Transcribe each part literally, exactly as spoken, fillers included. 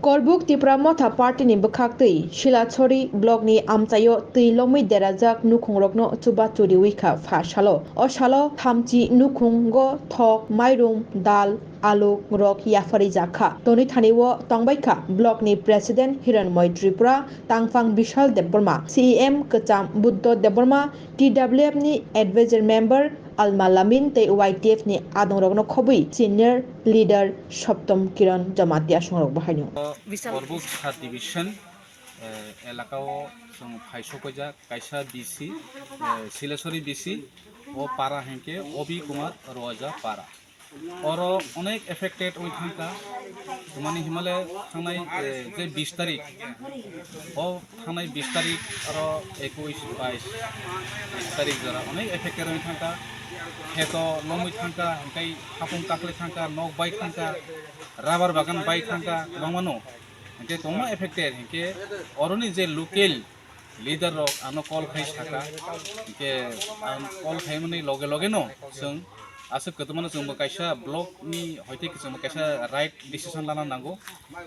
Korbuk Tipra Motha Party ni bwkhaktwi Silachori block ni amchaio twi lomwi derajak nukhungrokno chuba churiwi kha pha salo. O salo thamchi nukhungo thok, mairum, dal, alu rok yapharwi jak kha. Tonwi thani o tongbai kha block ni president Hiranmoy Tripura, tangphang Bishal Debbarma, C E M kwcham Buddho Debbarma, T W F ni advisor member Alma Lamin tei Y T F ni adongrokno khobwi senior leader Soptom Kiran Jamatia songrok bahaino. Korbuk sub division, eh, elakao chwng phai sokojak kaisa B C, eh, Sileswari B C, o para hinkhe Obi Kumar Roja para. Oro onek affected oi thangkha, mani himale thangnai, eh, je bis tarik, o thangnai bis tarik aro ekush, bais, bis tarik jora onek affected oi thangkha, kheto lomwi thangkha, hinkhe hapung kakle thangkha, nok bai thangkha, rubber bagan bai thangkha, kwbangma no. Hinkhe kwbangma affected, hinkhe oroni je local leader rok ano call khai saka, hinkhe ang call khaimani loge loge no chwng aswk kwtwmano chwngbo kaisa block ni hoite chwngbo kaisa right decision lana nango,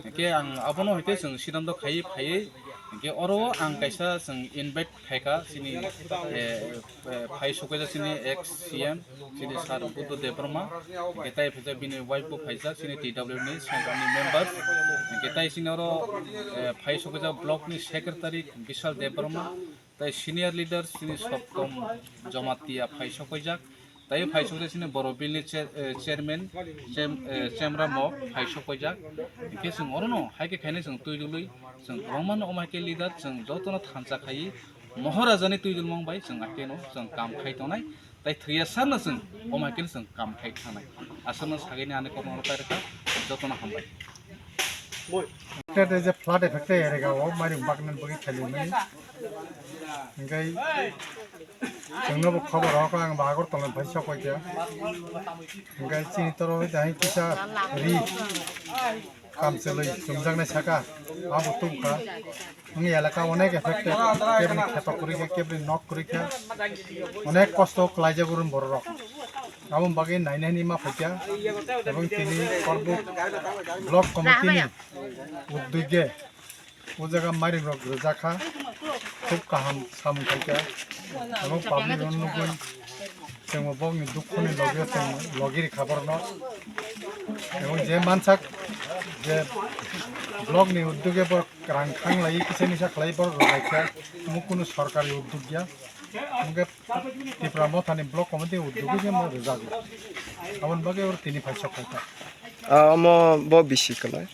hinkhe ang abono hoite chwng siddhanto khaiwi phaiwi, hinkhe oro ang kaisa chwng invite khaika chini, eh, eh, phai sokjak chini ex C M, chini Sir Buddho Debbarma, hinkhe tai phaijak bini wife bo phaijak chini T W ni central ni members, hinkhe tai chini oro, eh, phai sokjak block ni secretary Bishal Debbarma, tai senior leader chini Soptom Jamatia phai sokjak, tai phai sokjak chini Borobil ni chair-, eh, chairman Chem-, eh, Chemra Mok phai sokjak, hinkhe chwng oro no hai khe khainai chwng twi dului chwng kwbangma no omo hai khe leader chwng joto no thansa khaiwi Moharaja ni twi dulmung bai chwng akheno chwng kam khai tongnai, tai thwiya sarno chwng omo hai khe chwng kam khai thangnai. Aswkno sagini ani kormo rok pairwkha, jotono hambai. Affected je flood affected area o mairum baknani bagwi khailaimani. Hinkhe chwngno bo khobor rok ang bo Agartala ni phai sokoi kha. Hinkhe chini toro hai kisa ri kamchlwi chumjaknai saka abo tubukha. Wng elaka onek affected, keboni kheto kwrwi kha, keboni nok kwrwi kha, onek kosto kwlaijak oro borok rok. Aboni bagwi nainani ma phaikha, ebong tini Korbuk block committee ni uddogge o jaga mairum rok rwjak kha, khub kaham samung khaikha, ebong public rok nugwi chwngbo bokni dukhu ni loge chwng logi rikha borokno, ebong je mansak je block ni uddogge borok Rang khang lai kisa misa khlai borok rok laikha, omo kunu sorkari uddog ya. Omo khe Tipra Mothani block committee uddog se mo rwjago. Aboni bagwi oro tini phai sok khaikha. Ah, omo bo bisi kwlai.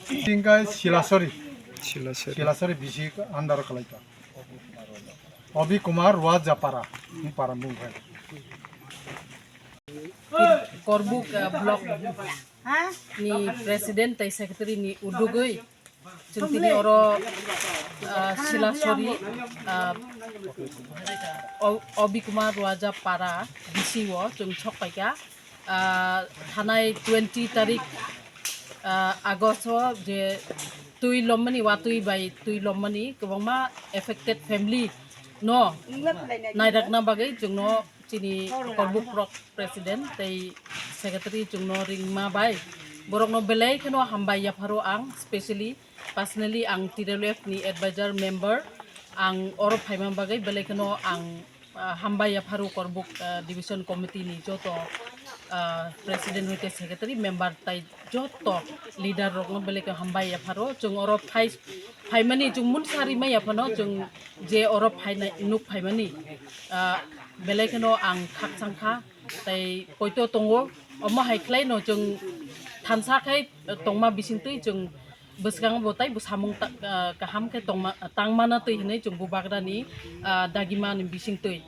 Tingkai Silasori. Silasori. Silasori bisi under khlaikha. Obi Kumar Rajapara, ni para mung khai. Korbuk, ah, block ni president tai secretary ni udugwi chwng tini oro, ah, Silasori, ah, O-, Obi Kumar Rajapara B C o chwng sok paikha, ah, thanai twenty tarik, ah, August o je twi lommani, watwi bai twi lommani kwbangma affected family no nairakna bagwi chwngno chini Korbuk block president tei secretary chwngno ringma bai borokno belai kheno hambai yapharo ang, specially personally ang T W F ni advisor member, ang oro phaima bagwi belai kheno ang, ah, hambai yapharo Korbuk, ah, division committee ni joto, ah, president hoite secretary member tai joto leader rokno belai khe hambai yapharo. Chwng oro phai, phaimani chwng mun sari mai yaphano chwng je oro phainai nuk phaimani, ah, belai kheno ang khakchang kha tei poito tongo. Omo hai khlai no chwng thansa khai tongma bisingtwi chwng bwskango bo tai bo samung ta-, ah, kaham khe tongma, tangmana twi hinwi chwng bubagrani, ah, dagimani bisingtwi.